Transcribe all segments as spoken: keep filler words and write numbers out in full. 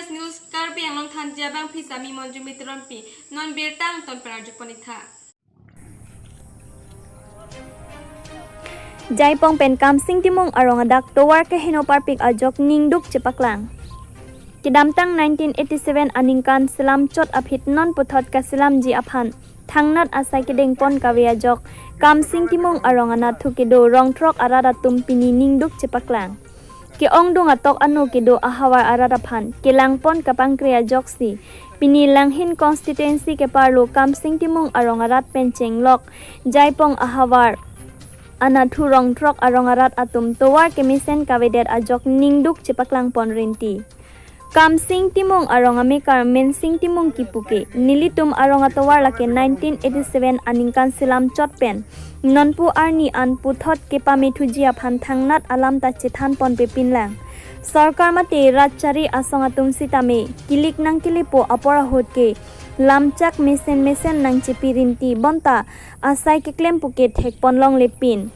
News Karbi Anglong thanji abangpi Sami Monjumi Teronpi, non birta angton pen arjupon-ik tha. Jaipong pen Kamsing Timung arong adak tovar keheno parpik ajok ningduk chepaklang. Kedamtang nineteen eighty-seven aningkan selam chot aphi non puthot kaselamji aphan thangnat asai kedengpon kave ajok Kamsing Timung arong anatthu kedo rong throk arat atum pini ningduk chepaklang. Ke-ongdung atok ano kedo ahavar arat aphan kelangpon kapangkre ajoksi pini Langhin constituency keparlo Kamsing Timung arong arat pen chenglok Jaipong ahavar anatthu rong throk arong arat atum tovar kemesen kavedet ajok ningduk chepaklangpon rinti. Kamsing Timung arong amekar Mensing Timung kipu ke nelitum arong atovar lake nineteen eighty-seven aningkan selam chot pen nonpu arni an puthot kepame thuji aphan thangnat alam ta chethanponpe pinlang. Sorkar mate rat chari asong atum sitame kilik nangkelepo apor ahut ke lamchak mesen mesen nangchepi rinti bonta asai keklem puke thekpon longle pin.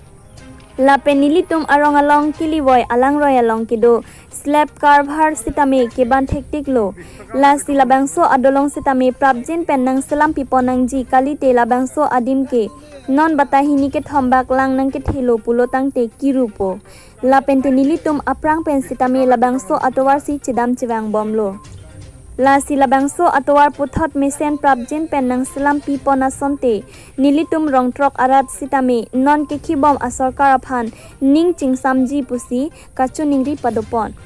Lapen nelitum arong along kelivoi alangroi along kedo slab carver sitame keban thektiklo. Lasi labangso adolong sitame prapjin pen nangselampipo nangji kalite labangso adim ke non batai hini kethom bak lang nangkethelo pulo tangte kirupo. Lapen te nelitum aphrang pen sitame labangso atovar si chedam chevangbomlo. Lasi labangso atovar puthot mesen prapjin pen nangselampipo asonte nelitum rong throk arat sitame non kekhibom asorkar aphan ning chingsamji pusi kachiningri padopon.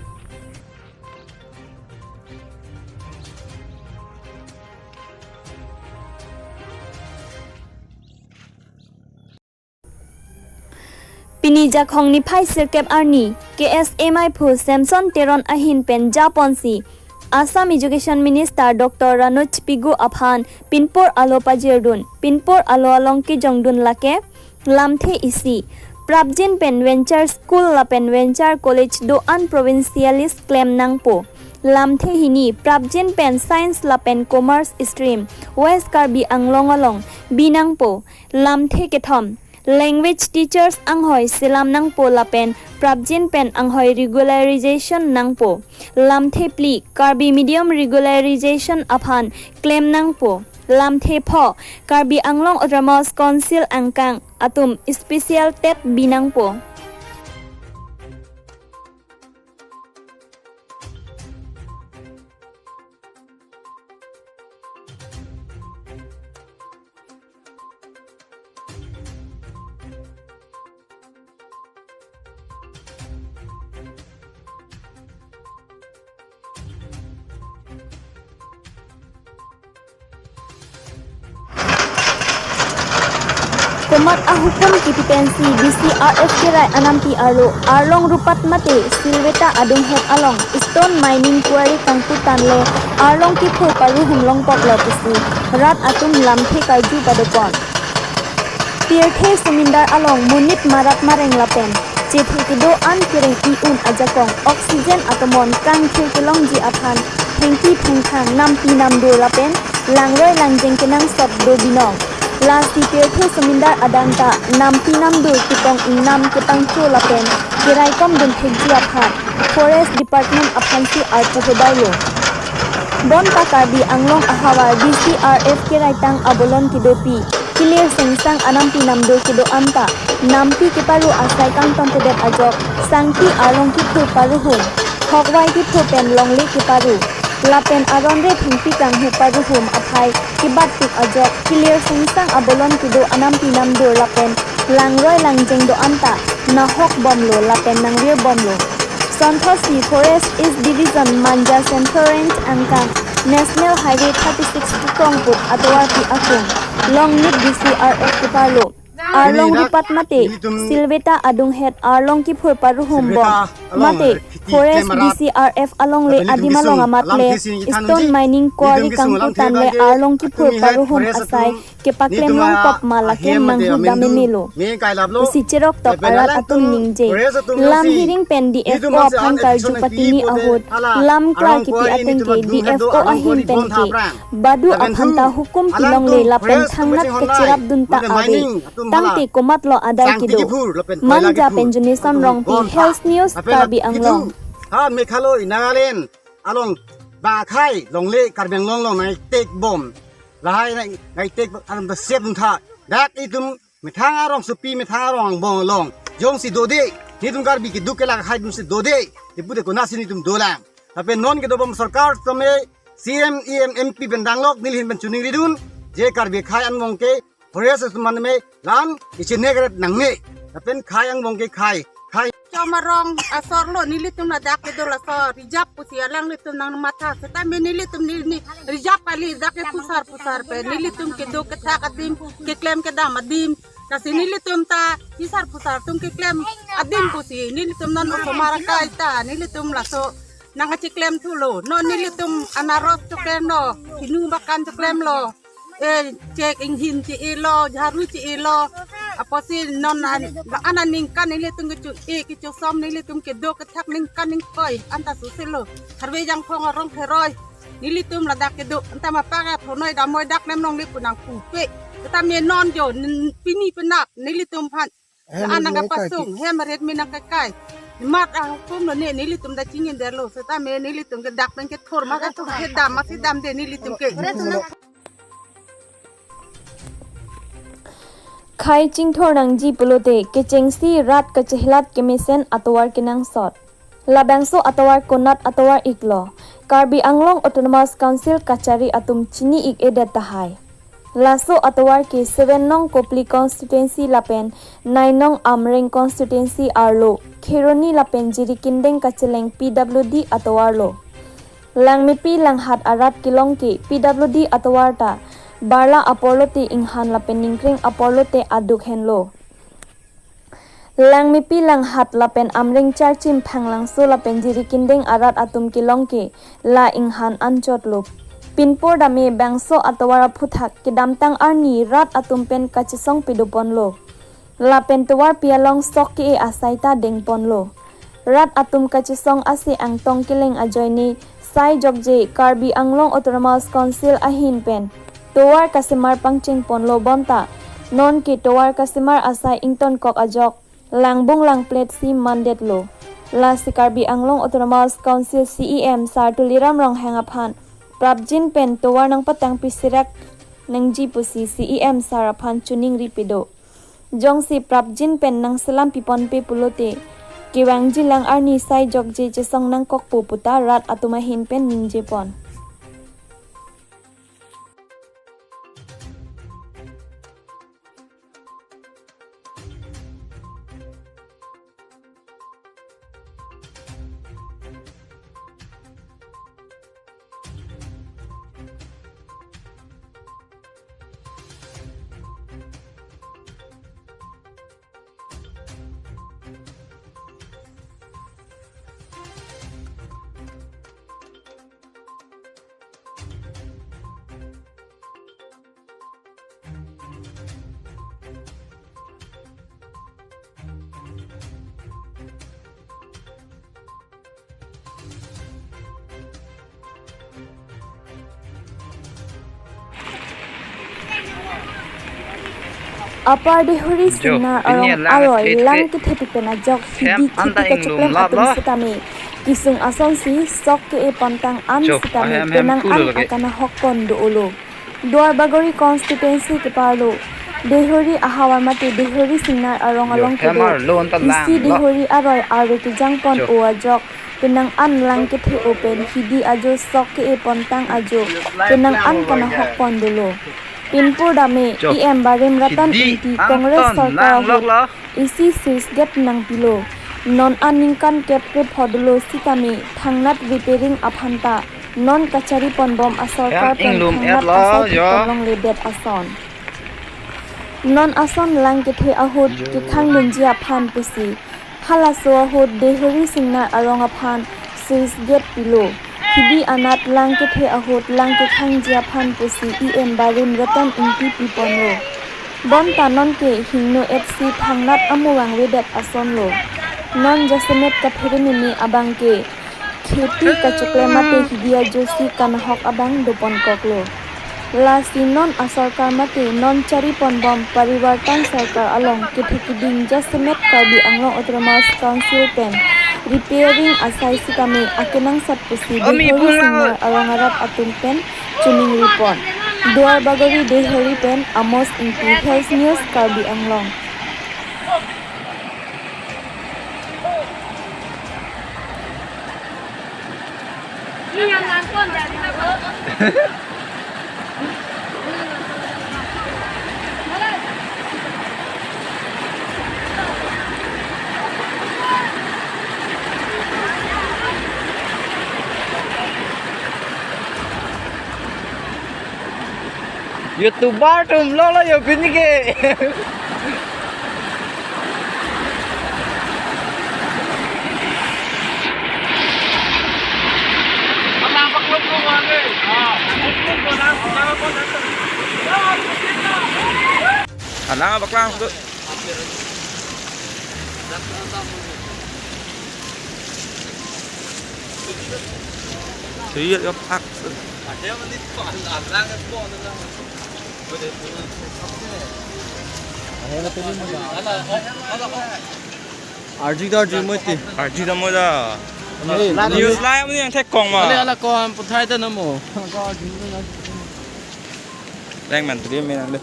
Pini Jakhong niphai sirkep arni, K S A meiphu Samson Teron ahin pen japonsi Assam Education Minister Doctor Ranoj Pegu aphan pinpur alo pajirdun, pinpur alo along kejongdun lake, lamthe isi, prapjin pen venture school lapen venture college do-an provincialist klem nangpo. Lamthe hini, prapjin pen science lapen commerce stream West Karbi Anglong along bi nangpo. Lamthe kethom, language teachers anghoi selam nangpo lapen prapjin pen anghoi regularization nangpo. Lamthe phli, Karbi medium regularization aphan klem nangpo. Lamthe pho, Karbi Anglong Autonomous Council angkang atum special TET bi nangpo. Komat ahukum kipi pensi B C R F kerai anampi arlo arlong rupat mate Silveta adunghet along stone mining quarry kangpu tanle arlong kiphur paruhum longpoklo pusi rat atum lamthe karju padopon. Pirthe sumindar along monit marat mareng lapen chethe kedo-an kereng i-un ajakong oxygen atomon kangthir kelongji aphan thengpi thengthang nampi namdur lapen langroi langjeng kenangsot do binong. Lasi pirthe sumindar adang ta nampi namdur kipong ingnam kepangcho lapen keraikom dunthekji aphan Forest Department aphansi arpu hebailo. Bonta Karbi Anglong ahavar B C R F keraitang abolon kedopi kelir sengsang anampi namdur kedo-an ta nampi keparu asai kangtontedet ajok sangti arlong kiphur paruhum, hokwai kiphur pen longle keparu lapen aron re thengpi kanghu paruhum aphai kebatpik ajok kelir sengsang abolon kedo anampi namdur lapen langroi langjeng do-an ta nahok bomlo lapen nangvir bomlo. Sonthosi Forest East Division Manja Central Range angkang National Highway thirty-six kekrong put atovarpi akung longnit B C R F keparlo arlong rupat mate Silveta adunghet arlong kiphur paruhum bom mate Forest B C R F alongle adim along amat le stone mining quarry kangpu tanle arlong kiphur paruhum asai kepaklem longpok ma laken nanghu dam memelo. Pusi cheroktok arat atum ningje. Lam hiring pen D F O aphan karju patini ahut lam klar kipi ateng ke D F O ahin pen ke badu aphan ta hukum pilongle lapen thangnat kecherapdun ta ave. Tangte komatlo adai kedo. Manja pen Jonison Rongpi, Health News, Karbi Anglong. Ha Meghalaya, Nagaland along Ba akhai longle Karbi Anglong along nangtekbom. Lahai nang, nangtek alam ta sep untha. Dak itum methang arongsopi, methang arong angbong along jongsi dode, netum Karbi keduk kelak akhai atumsi dode, ipu de konatsi netum dolang. Lapen non kedobom sorkar tame C M, E M, M P pen danglok neli ahin pen choningridun, je Karbi akhai angbong ke Forest atum mane me lan ichinekret nangne. Lapen akhai angbong ke akhai, akhai. Chom arong asor lo, nelitum ladak kedo laso reserve pusi alanglitum nangmatha. Setame nelitum neli ni reserve kali, dak ke pusar pusar pen nelitum kedo kethak adim, keklem kedam adim. Lasi nelitum ta pusar pusar atum keklem adim pusi nelitum non osomar akai ta nelitum laso nangkachiklem thulo. Non nelitum anaros choklemlo, hinu bakan choklemlo, eh, chek inghin che-elo, jharu che-elo. Apotsi non an, an aningkan nelitum kecho-e kechosom, nelitum kedo kethak ningkan ningkoi anta susilo. Harve jangphong arong heroi nelitum ladak kedo, anta mapaga thonoi damoi dak nem longle pu nangpupe. Setame non jo nin-, pini penap nelitum aphan hem an nangkepasung, hem ret mi nangkekai. Mat ahukum lo ne, nelitum ta chingin derlo. Setame nelitum ke dak pen kethor ma kethor, kedam ma si damde nelitum ke. Akhai chingthor nangji pulote kechengsi rat kachehelat kemesen atovar kenangsot. Labangso atovar konat atovar iklo? Karbi Anglong Autonomous Council kachari atum chini-ik-edet tahai. Laso atovar ke seven nong Kopili constituency lapen nine nong Amreng constituency arlo Kheroni lapen Jirikindeng kacheleng P W D atovar lo. Langmepi langhat arat kelong ke P W D atovar ta Barla apor lote inghan lapen Ningkreng apor lote aduk henlo. Langmepi langhat lapen Amreng Charchim Phanglangso lapen Jirikindeng arat atum kelong ke la inghan anchotlo. Pinpur dame bangso atovar aphuthak kedamtang arni rat atum pen kachesong pedoponlo. Lapen tovarpi along sok ke-e asai ta dengponlo. Rat atum kachesong ase angtong keleng ajoine sai jokje Karbi Anglong Autonomous Council ahin pen tovar kasemar pangchengponlo bonta non ke tovar kasemar asai ingtonkok ajok langbung langplet si mandetlo. Lasi Karbi Anglong Autonomous Council C E M Sar Tuliram Ronghang aphan prapjin pen tovar nangpatangpi serak nangji pusi C E M Sar aphan choningri pedo. Jongsi prapjin pen nangselam piponpe pulote kevangjilang arni sai jokje chesong nangkokpo puta rat atum ahin pen ningjepon. Upper Deihori Singnar arong aroi lang kethe pen ajok hidi khipi kacheklem atum setame kesung asonsi sok ke-e pontang an setame penang an akanahok pon do-olo. Duarbagori constituency keparlo Deihori ahavar mate Deihori Singnar arong along kedo isi Deihori aroi arve kejang pon o ajok penang an lang kethe o pen hidi ajo sok ke-e pontang ajo penang an kanahok pon dolo. Pinpur dame E M Barim Ratan Ingti Congress sorkar ahut isi switch gate nangpilo. Non aningkan kep kre pho dolo setame thangnat repairing aphanta non kachari ponbom asorkar pen thangnat asai pi ponlongledet ason. Non ason lang kethe ahut kekhang dunji aphan pusi halaso ahut Deihori Singnar arong aphan switch gate pilo. Hidi anat lang kethe ahut lang kekhangji aphan pusi E M Barim Ratan Ingti piponlo. Bonta non ke hingno etsi thangnat amo vangvedet asonlo. Non jasemet kaphere meme abang ke kheti kacheklem mate hidi ajosi kanahok abang doponkoklo. Lasi non asorkar mate non chari ponbom Parivartan Sorkar along kethe keding jasemet Karbi Anglong Autonomous Council pen repairing asai sitame akenangsot pusi Dehori Singnar arong arat atum pen choningri pon. Duarbagori Dehori pen Amos Ingti, Hills News, Karbi Anglong. YouTuber atum lolo yo pini ke. Alang abak lang tu. Serius ya, Pak. Arju da, arju mo ti. Arju da mo da. News live ni yang thek kong ma. Ala, ala ko an puthai ta namo. Leng man tu dia main ang deh.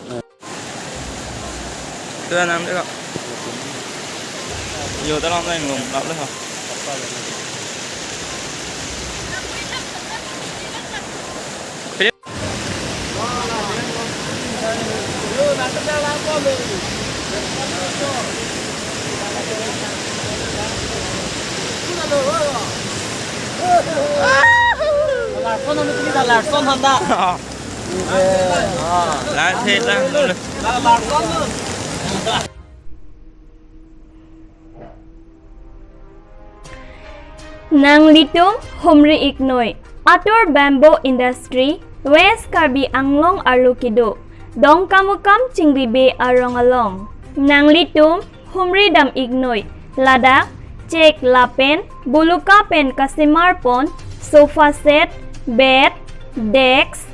Tu yang nang deh kok. Yo, ta long leng long, lap deh kok. Larson, ano tuli ba? Larson handa. Larson lang. Nanglitum humri iknoi, atur Bamboo Industry, West Karbi Anglong arlo kedo, Dongkamukam Chingribe arong along. Nanglitum humri dam iknoi, ladak chek lapen buluka pen kasemar pon sofa set, bed, desk,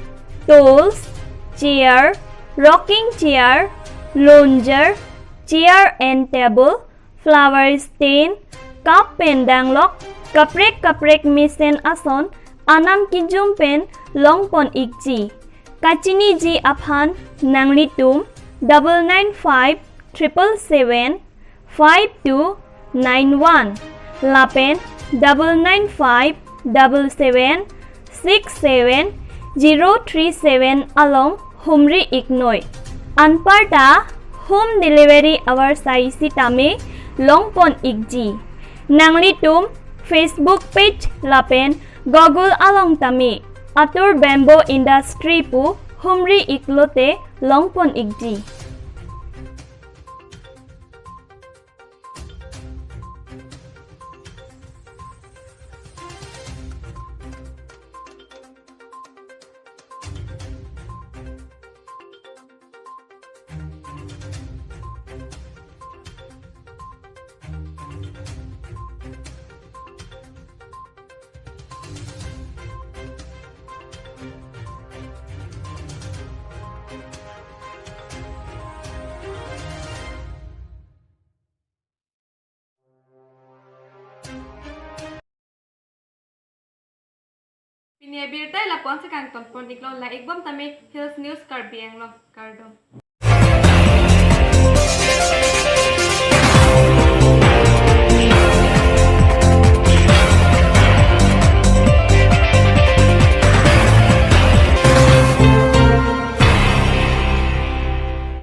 stools, chair, rocking chair, lounger, chair and table, flower stand, cup pen danglok, kaprek kaprek mesen ason anam kejum pen long pon ikji. Kachiniji aphan nanglitum double nine five triple seven five two nine one lapen double nine five double seven six seven zero three seven along humri iknoi. Anparta home delivery avarsai sitame long pon ikji. Nanglitum Facebook page lapen Google along tame atur Bamboo Industry pu humri iklote long pon ikji. Pini abirta lapu-an si kangton pon iklo, la-ikbom tame Hills News Karbi Anglong, kardom.